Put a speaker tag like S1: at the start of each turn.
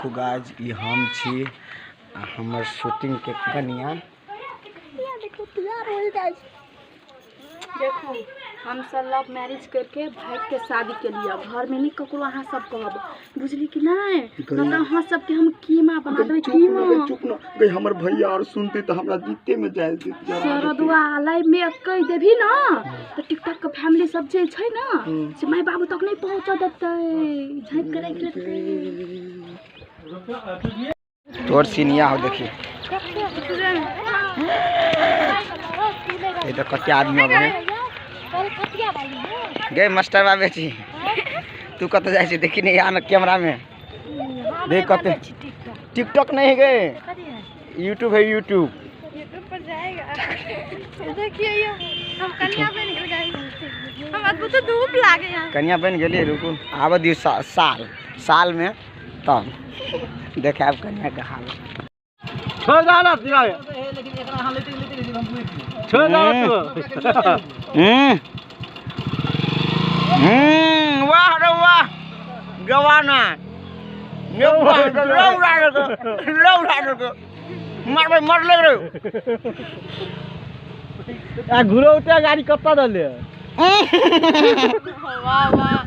S1: देखू गाइस ई हम छी आ हमर शूटिंग के कनिया
S2: देखो तैयार हो गाइस। देखो हम सब लव मैरिज करके भाई के शादी के लिए घर में नहीं ककरो अहाँ सब कहब, बुझली कि नहीं? न त अहाँ सबके हम कीमा बना देबै। कीमा
S1: चुप न गई हमर भैया और सुनते त हमरा जीते में जाय देत।
S2: शरदुआ लाइव में कह देबी न त टिकटॉक के फैमिली सब जे छै न से my बाबू तक नहीं पहुंचा देतै, झाँपि के राखि लेतै।
S1: तोर सीनिया हो देखी ये तो कते आदमी अब है गे मास्टर बा बेटी तू कत जाय छी देखी नहीं आन कैमरा में देख कते टिकटॉक नहीं गए यूट्यूब है, यूट्यूब
S3: यूट्यूब पर जाएगा। देखिए ये हम कन्या बन गेल गाइस, हम अद्भुत धूप लागे यहाँ।
S1: कन्या बन गेली, रुकू आब दियो साल साल में तब देखाब कन्या के हाल।
S4: छोड़ जा ना लेकिन एकरा हां लेते लेते हम बुझि छोड़ जा तू।
S1: वाह रे वाह गवाना मरबै मरले रे
S4: आ घुरौते गाड़ी कत्ता दले।
S3: वाह वाह।